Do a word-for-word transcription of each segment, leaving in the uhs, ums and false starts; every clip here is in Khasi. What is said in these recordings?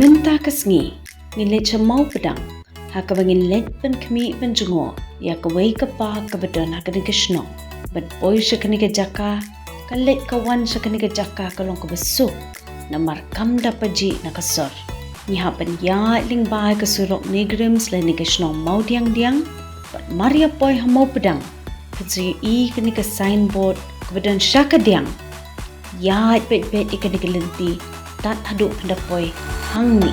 Mynta ka sngi, ngin leit sha Mawpdang, ha kaba ngin leit ban khmih ban jngoh ïa kawei ka park kaba don ha kane ka shnong. Ban poi sha kane ka jaka, ka leit ka wan sha kane ka jaka ka long kaba suk, namar kam da pajih na ka sor. Ngi hap ban ïaid lyngba ka surok NEIGRIHMS lane ka shnong Mawdiangdiang, bad mar ïa poi ha Mawpdang, phin sa ïohi kane ka signboard kaba don sha ka diang. Ïaid beit beit ïa kane ka lynti tad haduh phin da poi hangne.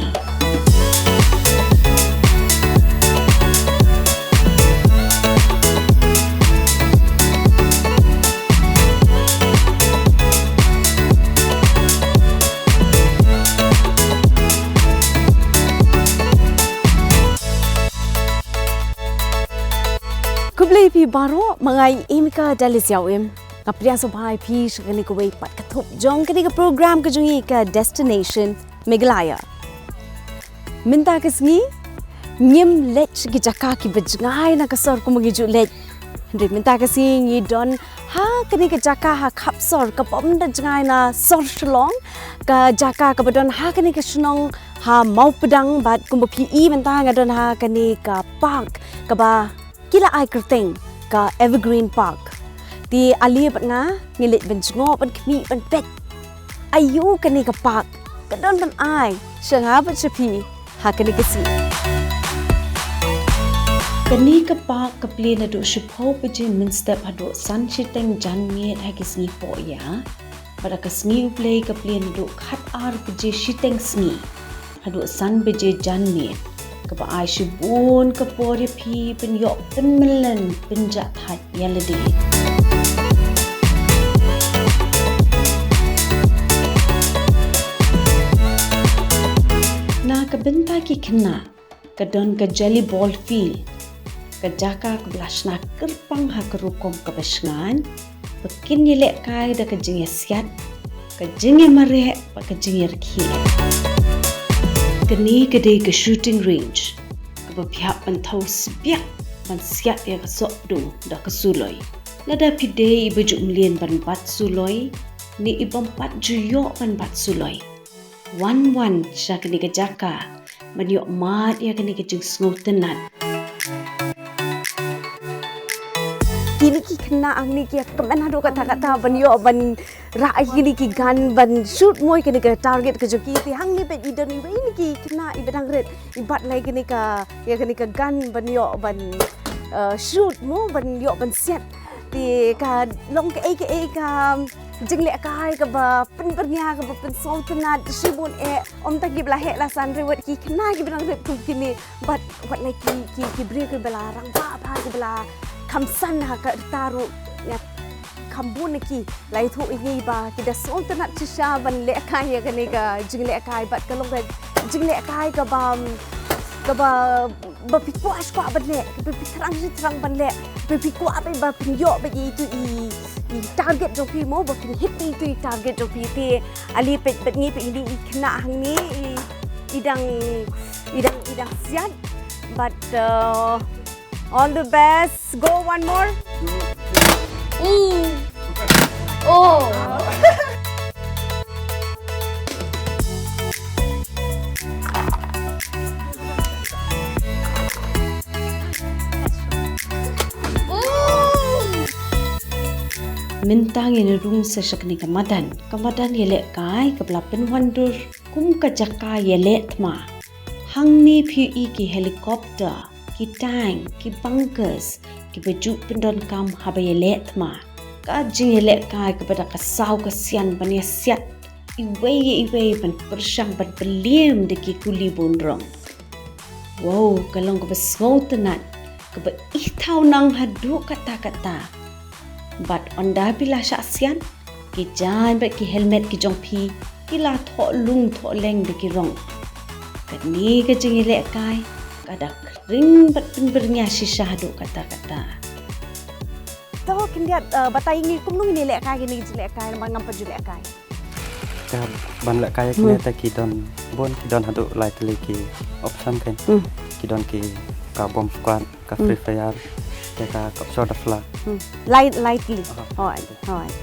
Khublei phi baroh, ma nga i Emika Dalishiaw Im. Nga pdiang sngewbha ïa phi sha kane kawei pat ka thup jong kane ka program ka jong ngi ka Destination Meghalaya. Mynta ka sngi ngim leit sha ki jaka kiba jngai na ka sor kumba ngi ju leit. Hynrei mynta ka sngi ngi don ha kane ka jaka ha khap sor, ka bym da jngai na sor Shillong, ka jaka kaba don ha kane ka shnong ha Mawpdang, bad kumba phi i mynta nga don ha kane ka park kaba ki la ai kyrteng ka Evergreen Park. Te ale bad nga ngin leit ban jngoh ban khmih ban peit aïu kane ka park ka don ban ai sha nga bad sha phi ha kane ka sngi. Kane ka park ka plie naduh shiphew baje mynstep haduh san shiteng janmiet ha ki sngi pohïa. Bad ha ka sngi U Blei ka plie naduh khat ar baje shiteng sngi haduh san baje janmiet, kaba ai shibun ka por ïa phi pynïoh pynmlien pynjahthait ïa lade. Na ka bynta ki khynnah, ka don ka Jelly Ball Field, ka jaka kaba la shna kyrpang ha ka rukom kaba shngaiñ, ba kin ïalehkai da ka jingïasiat, ka jingïamareh bad ka jingïarkhie. Kane ka dei ka shooting range kaba phi hap ban thew sbiak ban siat ïa ka soh pdung da ka suloi. Lada phi dei iba ju mlien ban bat suloi ne ibym pat ju ïoh ban bat suloi, wan wan sha kane ka jaka ban ïoh mad ïa kane ka jingsngewtynnat. Kine ki khynnah hangne ki ïa kmen haduh katta katta ban ïoh ban rah ïa kine ki gun ban shoot mo ïa kane ka target ka jong ki. Te hangne pat i don iwei na ki khynnah iba dang rit, i bat lei kane ka, ïa kane ka gun ban ïoh ban, eh, shoot mo ban ïoh ban siat. Te ka long kaei kaei ka jinglehkai kaba pynbyrngia, kaba pynsngewtynnat shibun eh. Ym tang kiba la heh la san, hynrei wat ki khynnah kiba dang rit kum kine, bad wat la ki, ki, ki briew kiba la rangbah bha, kiba la kham san ha ka rta ruh, ïa kham bun na ki. La ïathuh ïa ngi ba ki da sngewtynnat shisha ban lehkai ïa kane ka jinglehkai, bad ka long ka jinglehkai kaba, kaba ba phi kwah shi kwah ban leh, ba phi thrang shi thrang ban leh, ba phi kwah ba, ba phin ïoh ba ïa itu i, i target jong phi mo, ba phin hit ba ïa itu i target jong phi. Te ale peit bad ngi, peit ngi i khynnah hangne i, i dang, i dang, i dang siat. But, uh, all the best. Go one more. Ooh. Oh. Mynta ngin rung sa sha kane ka madan, ka madan ïalehkai kaba la pynwandur kum ka jaka ïaleh thma. Hangne phi ïohi ki helicopter, ki tank, ki bunkers, kiba ju pyndonkam haba ïaleh thma. Ka jingïalehkai kaba da ka saw ka sian ban ïasiat iwei ïa iwei, ban pyrshang ban pynliem da ki kuli bun rong. Wow, ka long kaba sngewtynnat, kaba ithaw nang haduh katta katta. Bad ynda phi la shah siat, ki jaiñ bad ki helmet ki jong phi ki la thoh lung thoh leng da ki rong. Kane ka jingïalehkai ka da khring bad pynbyrngia shisha haduh katta katta. To khyndiat, eh, batai ngi kumno ngin ïalehkai kine ki jinglehkai namar ngam pat ju lehkai. Ka ban lehkai ïa kine, hmm, te ki don bun, ki don haduh lai tylli ki option kein. Hmm. Ki don ki ka bomb squad, ka, hmm, Free Fire, te ka Capture the Flag. Hmm. Lai, lai tylli. Aha. Hooid, hooid.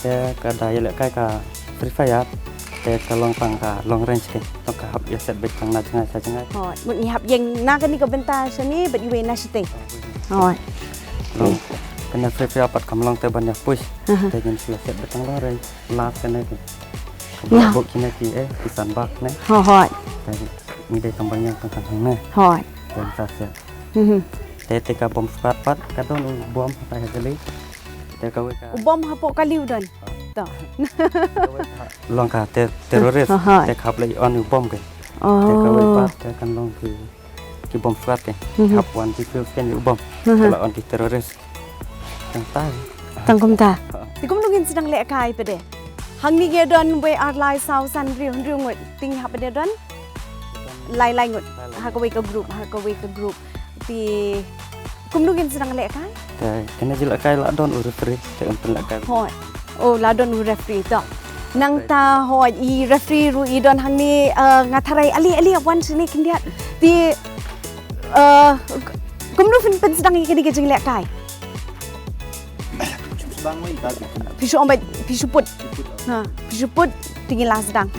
Te ka da ïalehkai ka Free Fire, Te ka long tang ka long range ke. Tang ka hap ïa set beit tang na jngai sha jngai. Hooid, mut ngi hap ïeng na kane ka bynta shane bad iwei na shiteng. Hooid. Long kane free free pat kam long te ban ïa push. Aha. Te ngin shu ïa set beit tang long range. Last kane ki. Ïa. Buk kine ki eh ki san bak ne. Hooid. Te ngi dei tang ban ïeng tang tang ne. Hooid. Te sa set. Mhm. Te te ka bom squad pat ka don u bom ha ka jali. Te kawei ka. U bom hapoh kali u don. To. Kawei ka long ka te terrorist. Ha, ha. Te ka hap leh on u bom ke. Oh. Te kawei pat te kan long ki ki bom squad ke. Mhm. Hap wan ki field scan u bom. Mhm. Te la on ki terrorist. Tang tai. Tang kumta. Ha. Te kumno ngin sdang lehkai pat de. Hangne ngi don wei ar lai saw san hynriew hynriew ngut. Te ngi hap pat de don. Lai lai ngut. Lai lai. Ha kawei ka group, ha kawei ka group. Te kumno ngin sdang lehkai? Te kane jingïalehkai la don u referee, te un pynlehkai. Hooid. Oh, la don u referee to. Nangta hooid i referee ruh i don hangne, eh, nga tharai ale ale wan shane khyndiat. Te, eh, kumno phin pynsdang ïa kane ka jingïalehkai? Phi shu ong ba phi shu put. Ha, phi shu put, te ngi la sdang.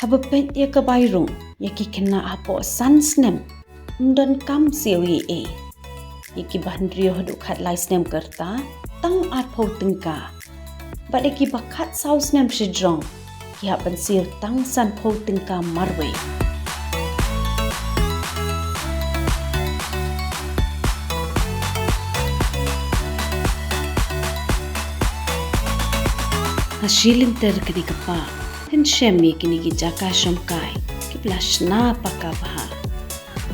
Haba peit ïa ka bai rung ïa ki khynnah hapoh san snem, ym don kam siew ei ei. Ïa kiba hynriew haduh khatlai snem ka rta, tang arphew tyngka. Bad ïa kiba khatsaw snem shajrong, ki hap ban siew tang sanphew tyngka marwei. Ha shi lynter kane ka park, phin shem ïa kine ki jaka shongkai kiba la shna paka bha.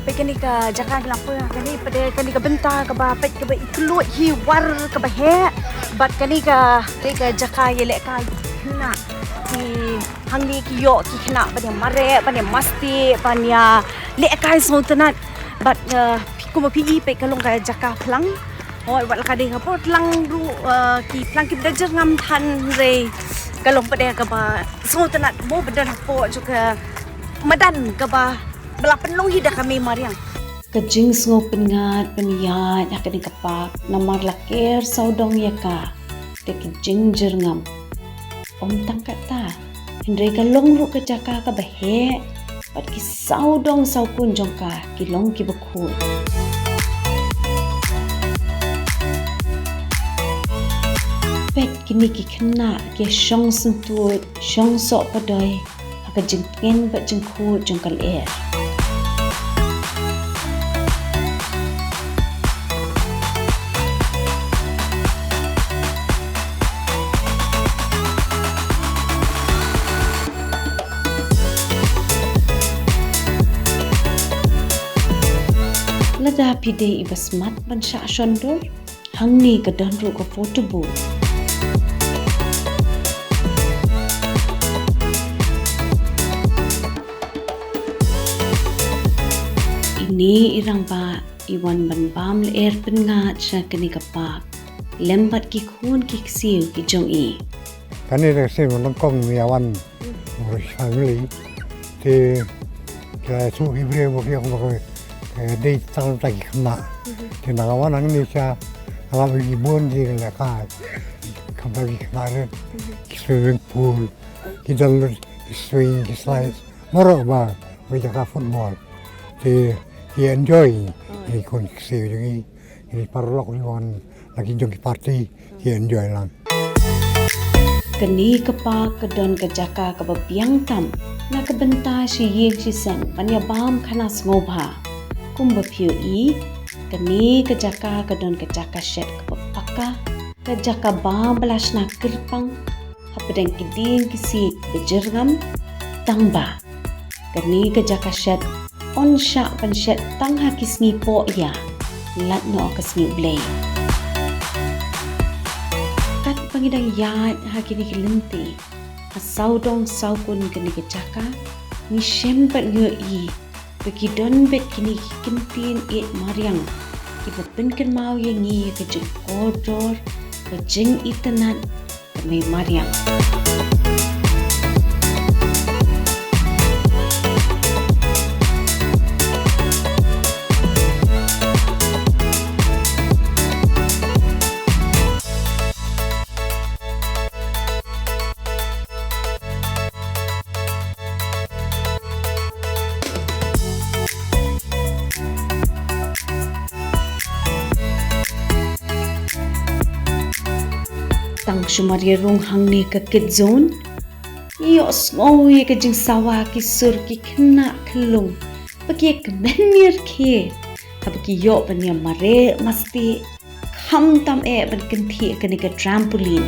Peit kane ka jaka ngi la poi ha kane, peit kane ka bynta kaba peit kaba i kylluid hi, war kaba heh. Bad kane ka, kane ka jaka ïalehkai khynnah. Ki hangne ki ïoh ki khynnah ban ïa mareh, ban ïa masti, ban ïa lehkai sngewtynnat. Bad, eh, kumba phi i peit ka long ka jaka phlang. Hooid, wat la ka dei hapoh tlang ruh, eh, ki phlang kiba da jyrngam than, hynrei ka long pat de kaba sngewtynnat mo ba don hapoh jong ka madan kaba ba la pynlong hi da ka mei mariang. Ka jingsngew pyngngad pynïaid ha kane ka park namar la ker sawdong ïa ka da ki jingjyrngam. Ym tang katta, hynrei ka long ruh ka jaka kaba heh bad ki sawdong sawkun jong ka ki long kiba khuid. Peit kine ki khynnah ki shong syntuid, shong soh padoi ha ka jingtngen bad jingkhuid jong ka lyer. Lada Phi dei i ba smat ban shah shon dur? Hangne ka don ruh ka photo booth. Ine i rangbah i wan ban bam lyer pyngngad sha kane ka park lem bad ki khun ki ksiew ki jong i. Kane ka sien ba nyngkong ïa wan u Rich family. Te ka shu ki briew ba ki ong ba ka, eh, dei tang ta ki khynnah. Te na ka wan hangne sha ka la ki bun ki la ka, khamtam ki khynnah rit, ki swimming pool, ki don lut ki swing ki slides. Baroh ba, ba jaka football. Te ki enjoy, ki khun ki ksiew jong ngi, ki paralok ki wan na ki jong ki party, ki enjoy lang. Kane ka park ka don ka jaka kaba biang tam na ka bynta shi ïing shi sem ban ïa bam khana sngewbha. Kumba phi ïohi, kane ka jaka ka don ka jaka shet kaba paka, ka jaka bam ba la shna kyrpang hapdeng ki dieng ki siej ba jyrngam. Tang ba kane ka jaka shet yn shah ban shet tang ha ki sngi poh ïa lait noh ka sngi U Blei. Katba ngi dang ïaid ha kine ki lynti ha sawdong sawkun kane ka jaka, ngi shem bad ngi ïohi ba ki don beit kine ki kyntien ïeit mariang kiba pynkynmaw ïa ngi ïa ka jingkordor, ka jingitynnad ka mei mariang. Tang shu mar ïa rung hangne ka Kids Zone, ïohsngew ïa ka jingsawa ki sur ki khynnah khyllung ba ki ïa kmen ïa rkhie haba ki ïoh ban ïa mareh masti, khamtam eh ban kynthiah kane ka trampoline.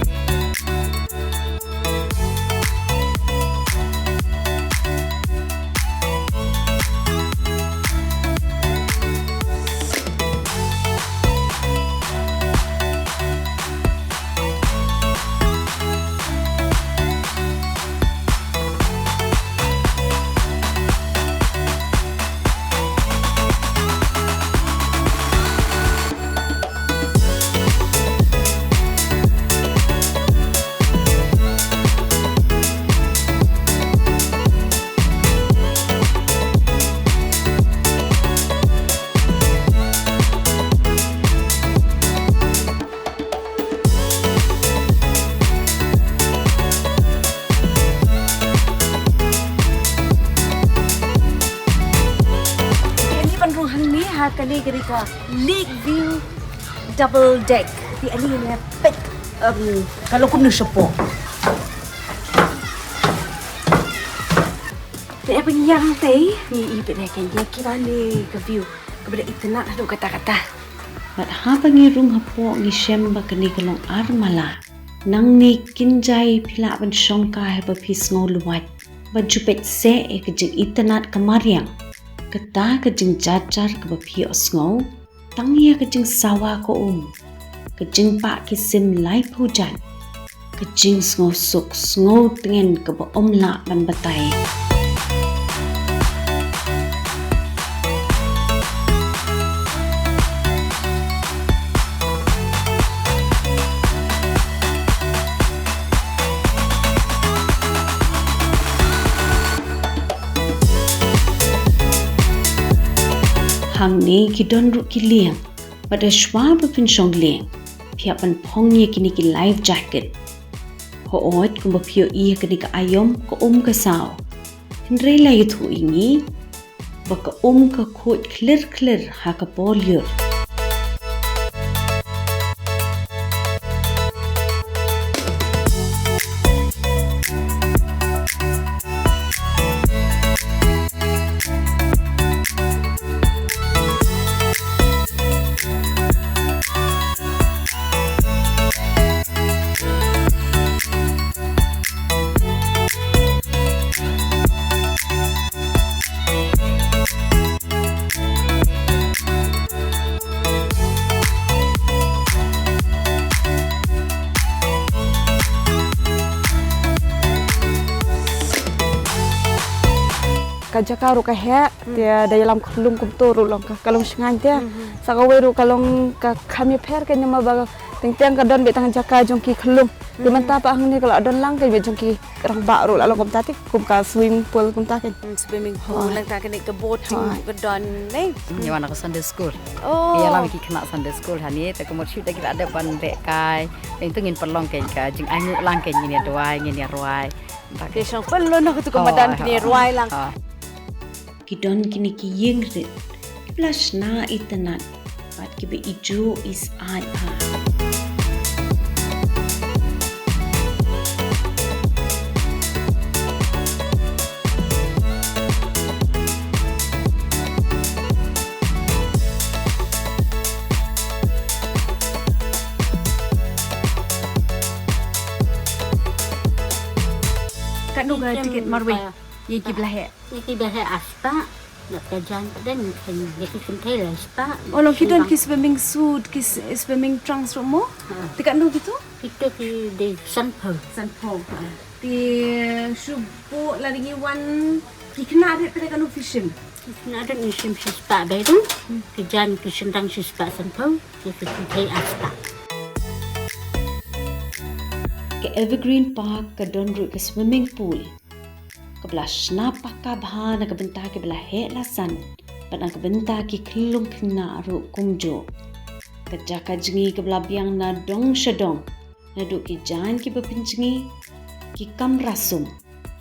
Te ani ban rung hangne ha kane ka ri ka Lake View Double Deck. Te ani ne peit, um, ka la kumno shapoh. Te ïa pynïang te ngi i peit ne kane ka view kaba da itynnad haduh katta katta. Bad haba ngi rung hapoh ngi shem ba kane ka long ar mala. Nangne kynjai phi lah ban shongkai haba phi sngew lwait. Ba ju peit seh ïa ka jingitynnad ka mariang. Kata ka jingjat jar kaba phi ïohsngew tang ïa ka jingsawa ka um, ka jingpah ki sim laiphew jait, ka jingsngewsuk sngewtngen kaba ym lah ban batai. Hangne ki don ruh ki lieng. Bad da shwa ba phin shong lieng, phi hap ban phong ïa kine ki life jacket. Hooid, kumba phi ïohi ha kane ka aïom ka um ka saw. Hynrei la ïathuh ïa ngi ba ka um ka khuid khlir khlir ha ka por lyiur. Ka jaka ruh ka heh, te da ïalam khyllung kumto ruh long ka, ka long shngaiñ te. Sa kawei ruh ka long ka kham ïapher ka, namar ba teng teng ka don beit tang jaka jong ki khyllung. Te mynta pat hangne ka la don lang ka beit jong ki rangbah ruh la long kumta te, kum ka swimming pool kumta ka. Hmm, swimming pool, nangta kane ka boating ruh ka don ne. Ngi wan na ka Sunday school. Oh. Ïalam ki khynnah Sunday school hangne, te ka mut shu da ki la dep ban lehkai. Teng teng ngin pynlong ka, ka jingainguh lang ka, ngin ïa duwai, ngin ïa rwai. Te shong pynlong noh katu ka madan, kine rwai lang. Ki don kine ki ïing rit kiba la shna itynnat bad kiba ijuh isaiñ bha. Katno ka tiket marwei ïa kiba la heh? Ïa kiba heh ar spah, bad ka jaiñ pat dang, ïa ki kynthei lai spah. Oh, long ki don ki swimming suit, ki s-, swimming trunks ruh mo? Ha. Te katno kito? Kito ki dei sanphew. Sanphew. Ha. Te shu buh lada ngi wan, ki khynnah rit pat katno phi shim? Ki khynnah rit ngi shim shispah beit dang. Ki jaiñ ki shynrang shispah sanphew, ïa ki kynthei ar spah. Ka Evergreen Park ka don ruh ka swimming pool kaba la shna paka bha na ka bynta kiba la heh la san bad na ka bynta ki khyllung khynnah ruh kumjuh. Ka jaka jngi kaba la biang na dong sha dong, naduh ki jaiñ kiba pynjngi, ki kamra sum,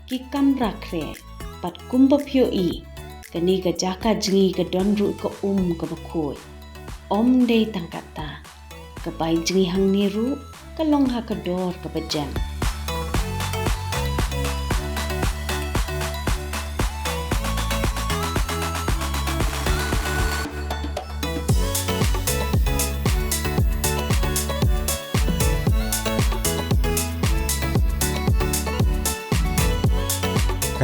ki kamra khreh, bad kumba phi ïohi, kane ka jaka jngi ka don ruh ka um kaba khuid. Ym dei tang katta, ka bai jngi hangne ruh ka long ha ka dor kaba jem.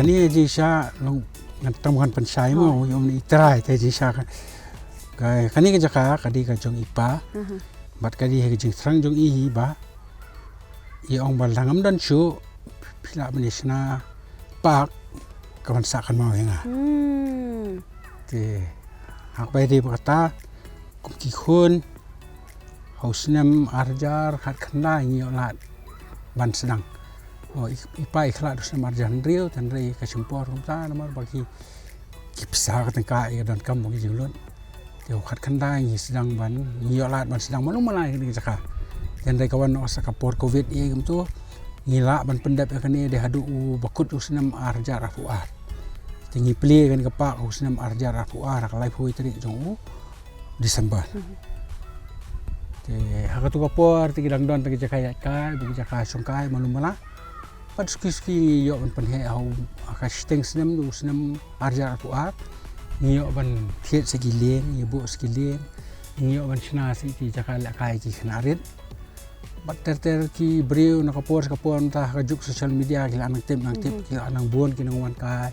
Kane jingshisha long, ngan tam ngan pynshai mo, ïa um i trai te jingshisha ka, ka, kane ka jaka ka dei ka jong i pa. Bad ka dei ka jingthrang jong i hi ba i ong ba lada ngam don shuh, phi lah ban ïa shna park, ka ban sah kynmaw ïa nga. Hmm. Te hak bai dei ba kata, kum ki khun, ha u snem ar hajar khatkhyndai ngi ïoh lad ban sdang. Oh, i, i pa i khlad u snem ar hajar hynriew, tang dei ka shim por kumta, namar ba ki, ki pisa ka tyngka i ka donkam ba ki jinglut. Te u khatkhyndai ngi sdang ban, ngi ïoh lad ban sdang malu mala ïa kane ka jaka. Te hynrei ka wan noh sa ka por covid ïa kumto. Ngi lah ban pyndep ïa kane dei haduh u ba kut u snem ar hajar arphew ar. Te ngi plie ïa kane ka park u snem ar hajar arphew ar, ha ka laiphew tarik jong u December. Te ha katu ka por te ki dang don tang ki jaka ïaid kai, ki jaka shong kai malu mala. Bad suki suki ngi ïoh ban pynheh ha u, ha ka shiteng snem, u snem ar hajar arphew ar. Ngi ïoh ban thied sa ki lieng, ngi buh sa ki lieng. Ngi ïoh ban shna sa ki jaka lehkai ki khynnah rit. Bad ter ter ki briew na ka por sha ka por mynta ha ka juk social media ki la nang tip nang tip, ki la nang bun ki nang wan kai.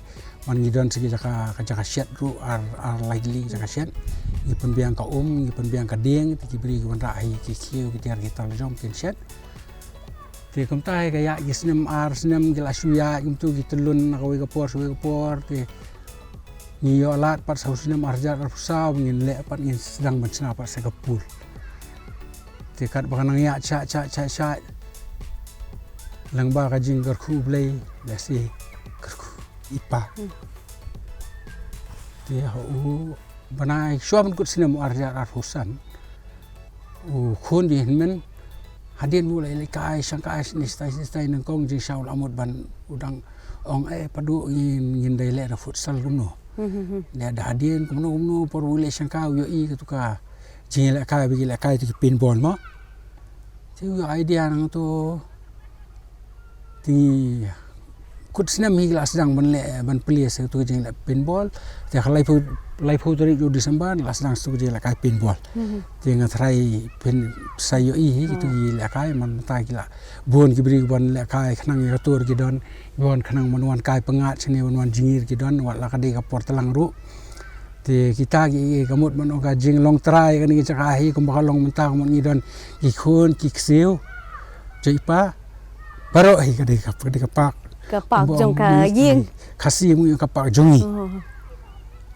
Man ngi don sa ki jaka, ka jaka shet ruh ar, ar lai tylli jaka shet. Ngi pynbiang ka um, ngi pynbiang ka dieng, te ki briew ki wanrah ha ki khiew ki tiar ki tal jong kin shet. Te kumta hi ka ïaid ki snem ar snem ki la shu ïaid kumtu ki tyllun na kawei ka por sha kawei ka por, te ngi ïoh lad pat sa u snem ar hajar arphew saw ngin leh pat, ngin sdang ban shna pat sa ka pool. Te katba ka nang ïaid shah shah shah shah, lyngba ka jingkyrkhu U Blei, lehse kyrkhu i pa. Te ha u bnai shuwa ban kut snem u ar hajar arphew san, u khun jong i hynmen, hadien ba u la ïalehkai shangkai shane shatai shane shatai nyngkong, jingshisha u la mut ban, u dang ong, eh, Padu, ngin, ngin dei leh da futsal kumno. Leh da hadien kumno kumno, por ba u leh shangkai u ïohi katu ka jingïalehkai ba ki lehkai tu ki paintball mo. Te u ïoh idea nangtu, te ngi kut snem hi ki la sdang ban leh, ban plie sa tu ka jingleh paintball. Te ha ka laiphew, laiphew tarik u December la sdang sa tu ka jinglehkai paintball. Te nga tharai phin sa ïohi hi kitu ki lehkai, man mynta ki la bun ki briew ban lehkai khnang ïa ka tur ki don, bun khnang ban wan kai pyngngad shane ban wan jingïar ki don, wat la ka dei ka por tlang ruh. Te kita ki, ka mut ban ong ka jinglong trai kane ka jaka hi kumba ka long mynta, ka mut ngi don ki khun ki ksiew jong i pa. Baroh hi ka dei ka, ka dei ka park. Ka park jong ka ïing. Khasi mut ka park jong ngi.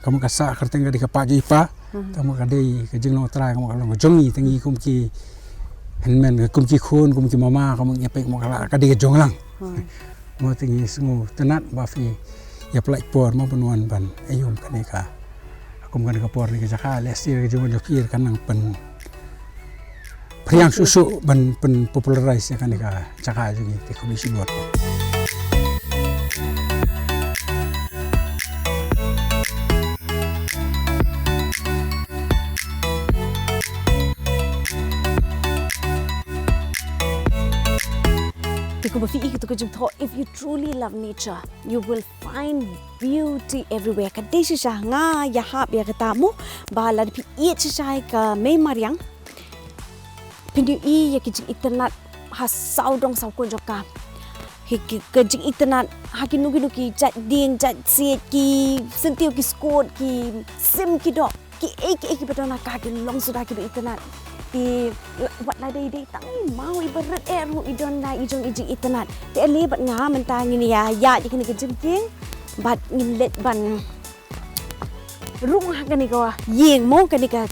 Ka mut ka sah kyrteng ka dei ka park jong i pa. Ka mut ka dei ka jinglong trai ka mut ka long jong ngi, te ngi kum ki hynmen, kum ki khun, kum ki mama, ka mut ngi peit ka mut ka la ka dei ka jong lang. Mo, te ngi sngewtynnat ba phi ïa pynlait por mo ban wan ban ïoh kane ka. Kum kane ka por ne ka jaka leh stir ka jong ka jong ki ka nang pyn phriang shuh shuh ban pyn popularize ïa kane ka jaka jong ngi, te khublei shibun. Te kumba phi i kito ka jingthoh, if you truly love nature, you will find beauty everywhere. Ka dei shisha, nga ïahap ïa kata mo, ba lada phi ïeit shisha ïa ka mei mariang, phin ïohi ïa ki jingitynnat ha sawdong sawkun jong ka. Hi ki, ka jingitynnat ha kino kino ki jait dieng, jait siej, ki syntiew, ki skud, ki sim, ki doh, kiei kiei kiba don ha ka ki long suda kiba itynnat. Te la-, wat la dei dei tang i maw iba rit eh ruh i don da i jong i jingitynnat. Te ale bad nga mynta ngin ïa ïaid ïa kane ka jingkieng bad ngin leit ban rung ha kane ka ïing mo, kane ka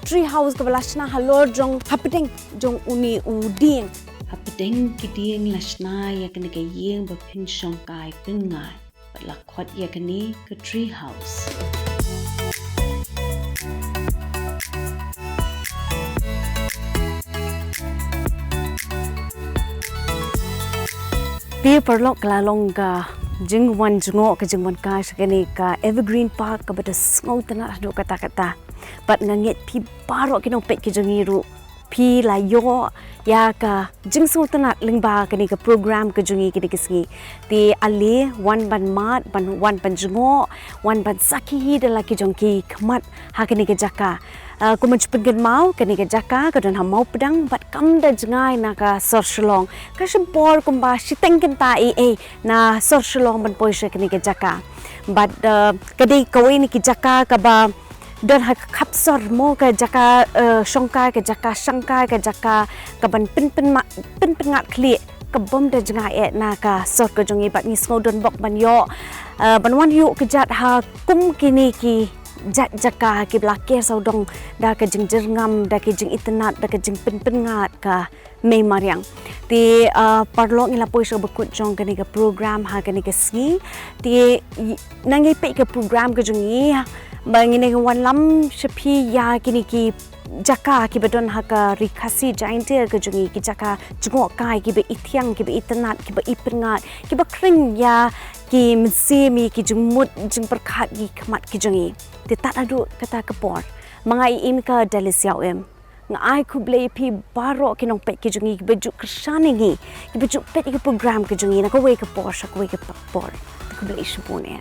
tree house kaba la shna halor jong, hapdeng jong une u dieng. Hapdeng ki dieng la shna ïa kane ka ïing ba phin shongkai pyngngad. Bad la khot ïa kane ka tree house. Te paralok, ka la long ka jingwan jngoh, ka jingwan kai sha kane ka Evergreen Park kaba da sngewtynnat haduh katta katta. Bad nga ngeit phi baroh ki nongpeit ki jong ngi ruh phi la ïoh ïa ka jingsngewtynnat lyngba kane ka program ka jong ngi kane ka sngi. Te ale wan ban mad, ban wan ban jngoh, wan ban sakhi hi da la ki jong ki khmat ha kane ka jaka. Ah, kumba ju pynkynmaw, kane ka jaka ka don ha Mawpdang bad kam da jngai na ka sor Shillong. Ka shim por kumba shiteng kynta ei ei na sor Shillong ban poi sha kane ka jaka. Bad, ah, ka dei kawei na ki jaka kaba don ha ka khap sor mo, ka jaka, eh, shongkai, ka jaka shangkai, ka jaka kaban pyn, pyn ma-, pyn, pynngat khlieh, ka bym da jngai eh na ka sor ka jong ngi, bad ngi sngew don bok ban ïoh, eh, ban wan ïuh kjat ha kum kine ki jait jaka kiba la ker sawdong da ka jingjyrngam, da ka jingitynnat, da ka jingpyn, pynngat ka mei mariang. Te, ah, paralok, ngi la poi sha kaba kut jong kane ka program ha kane ka sngi. Te i-, nangta peit ka program ka jong ngi, ba ngin ïa wanlam sha phi ïa kine ki jaka kiba don ha ka Ri Khasi Jaintia ka jong ngi, ki jaka jngoh kai kiba ithiang, kiba itynnat, kiba ipynngat, kiba khring ïa ki mynsiem, ïa ki jingmut jingpyrkhat, ki khmat ki jong ngi. Te tad haduh kata ka por, ma nga i Imika Dalisïawim, nga ai khublei ïa phi baroh ki nongpeit ki jong ngi kiba ju kyrshan ïa ngi, kiba ju peit ïa ki program ki jong ngi na kawei ka por sha kawei ka por. Khublei shibun eh.